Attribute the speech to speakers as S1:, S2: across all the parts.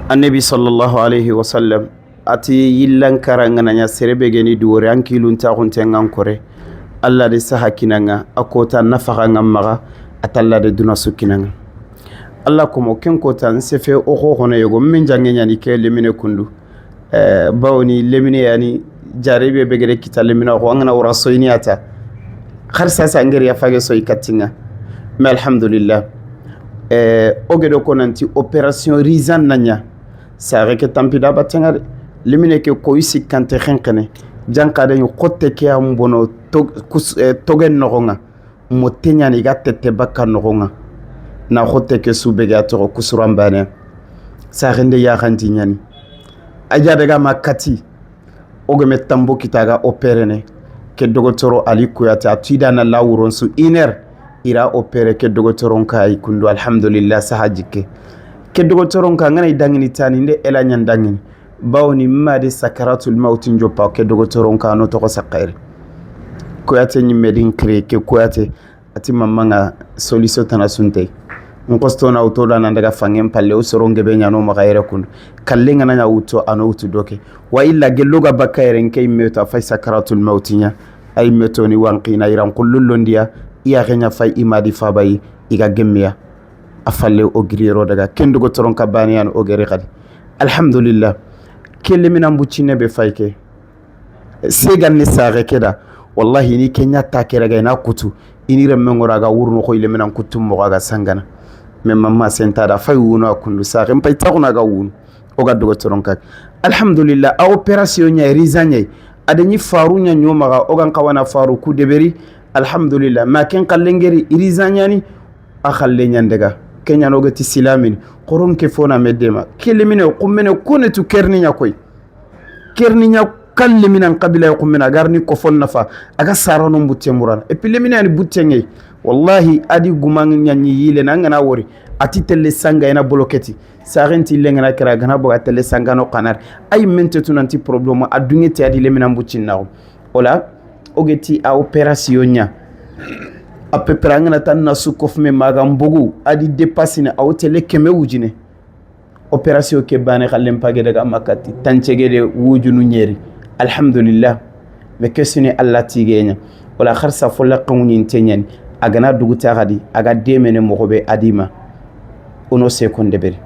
S1: Annabi sallallahu alaihi wasallam ati yillankara ngananya serebe geni duwore an kilun taxuntengan kore Alla de saha kinanga a kota nafaxanga maxa atalla de duna su kinanga Alla komo ken kota n sefe o xoxono yogo min jange ñani ke lemine kundu bawni lemine yani jarebe begere kita lemine xo an gana wora soyiniyata xar sasa angeri ya fage soyi kattinga. Mais alhamdulillah, o gedo ko nanti opération risan naña sare ke tampida battenga de lemine ke koyi sikkante xenxene jankade ñu xotte ke a mbono togen noxonga motte ñani iga tette bakka noxonga na xotte ke subege a toxo kusuran bane saxende yaxanti ñani a jadaga ma kati ogeme tambo kitaga opérene ke dogotoro Ali Kuyate a tuidana lawuron su une heure ira opéré ke dogotoron kayi kundu. Alhamdulillah, saha jikke ke dogotoron ka ngana dangini tani nde ela ñan dangini bawni madi sakaratul mautin joppa ke dogotoron ka no toxo sakayre Kuyate ñimmedin créé ke Kuyate ati mamanga solution tana sunte nkostona wuto da nan daga fangen palle o soro ngebe ñano maxa yere kundu kalle ngana ña wuto ano wutu doke wa illa gelloga bakka yere nke immeto a fay sakaratul mautiña ay metoni wanqina iran qullulondiya iyaxeña fay imadi fabayi iga gemmiya a falle o giriyero daga ken dogotoron ka baneyan o geri xadi. Alhamdulillah, ke leminan bucine be fay ke seganni saxe ke da wallahi ni ke ñatta keraga ina kutu ini remme ngora aga wurno ko ileminan kutum moxo aga sangana mais mamma sentada fay wuno a kundu saxe mpay taxuna aga wunu oga dogotoron kak. Alhamdulillah, a opération ñay risa ñay adañi faru ña ñomaxa ogan xawana faru ku deberi. Alhamdulillah, ma ken xallengeri risa ñani a xalle ñandega ke ñanogati silamini xoron ke fona meddema ke lemine xummene kunetu kerniña koy kerniña kan leminan kabila xummene agarni kofon nafa aga sarano butte murana. Et puis lemine ani butte ngey wallahi adi guman ñañi yilena angana wori ati telle sanga ina boloketi saxenti lengana kera gana boga telle sangano xanar ay mente tunanti problème a dungete adi leminan buccinnaxu ola ogeti a opération ña à peu près angana tan na su kofme maga mbogu adi dépassine awo tele keme wujine opération ke bane xallen page daga makati tancegede wujunu ñeri. Alhamdulillah, mais kesini Alla tigeña wala xarsa fo laqenŋuñinte ñani agana duguta xadi aga demene moxoɓe adima ono sekonde beri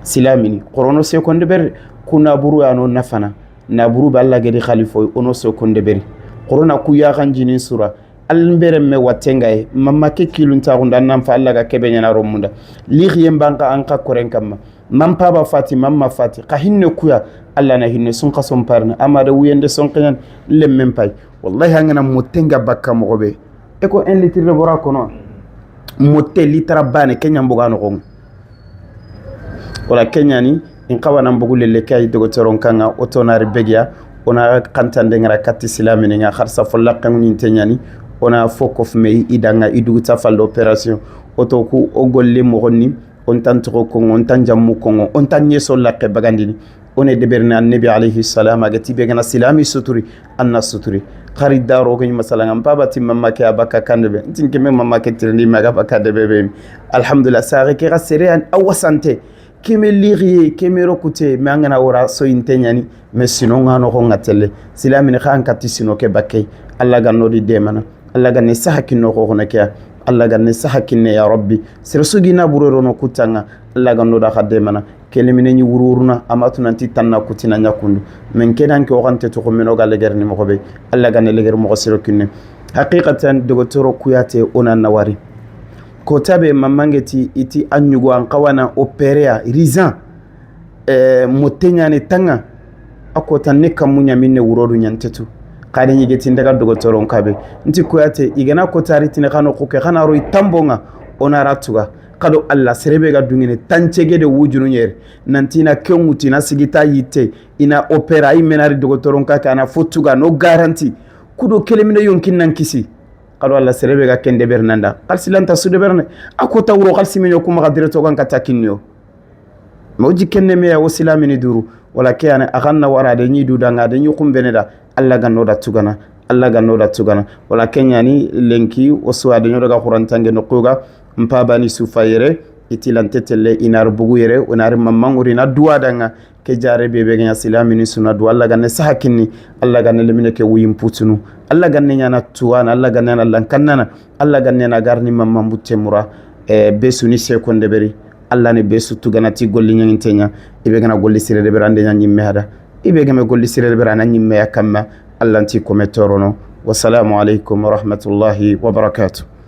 S1: silamini xorono sekonde beri ku naburu ano nafana naburu be Alla gedi xalifoy ono sekonde beri xorona ku yaxanjinin sura almbere me wattengaye mamma ke kiluntaxunda an nan fa Alla ga kebe ñana romunda lixiyen banka an xa koren kamma man paba fati mamma fati xa hinne kuya Alla na hinne sun xa somparna amada wuyende sonkeñan lemmen pay. Wallahi angana mottenga bakka moxoɓe e ko 1 litre de bora kono motte litara bane ke ñamboga noxonga wala keñani in xawanan bogu lelle ke ay dogotoron kanga o tonari begiya ona xantande ngara katti silamini xarsa fo laqenŋuñinte ñani ona fo kofme idanga i duguta falle opération oto ku o golle moxonni on tan toxo kongo on tan jammu kongo on tan ɲeso laqe bagandini one deberni. Annabi alayhi salam agati be gana silami suturi anna suturi xari daro ko masalanga mpaba ti mamma ke abaka kandebe ntin ke me mamma ke tirndi maga baka debe be. Alhamdulillah, sare ke ga sere an awasante keme liriye keme rokute me angana wora soyinte ñani mais sino nga noxo nga telle silamini xa an katti sino ke bakkey. Alla gannodi demana, Alla ganne saha kinno xoxono keya, Alla ganne saha kinne ya rabbi sere sugina burerono kuttanga Alla gannoda xa demana kelemine ñi wurwuruna ama tunanti tanna kutina ñakundu men kenanke oxante toxo menoga legerni moxoɓe. Alla ganne leger moxo sero kinne haqiqatan dogotoro Kuyate ona nawari kotabe mamangeti iti a ɲugo an xawana opéréa risan motte ñani tanga a kota ne kammu ñamin ne wurodu ñantetu xade ñigeti ndaga dogotoron kabe nti Kuyate igana kotari tine xano xuke xana roy tambonga onara tuga xado Alla serebe ga dungene tancege de wujunu ñeri nantina ke ŋutu ina sigita yitte ina opéra ay menari dogotoron ka ke ana fo tuga no garanti kudo kelemine yonkin nan kisi xado Alla serebe ga ken deber nanda xalsi lanta su deberne a kota wuro xalsi meño kumaxa direto gan kata kinniyo ma wo jikkenne meya wo silamini duru wala ke ane axan na wara ade ñi dudanga ade ñi xumbene da Alla gannoda tugana, Alla gannoda tugana wala ke ñani lenki wo suwa ade ñodaga xurantange noquga mpabani sufa yere. Itilante telle inar bugu yere onar mamanguri na duwa danga ke jare bebe ganya silamini suna du. Alla ganne sahakinni, Alla ganne lemine ke wuyim putunu, Alla ganne ñana tuwana, Alla ganne na lankannana, Alla ganne na garni mamman butte mura e besu ni sekonde beri. Alla ne besu tuganati golli ñangintenya ibe gana golli sire de beri ande ña ñimme hada ibe game golli sire de beri ana ñimmeya kamma. Alla nti kome torono. Wassalamu aleykum wa rahmatullahi wa barakatuh.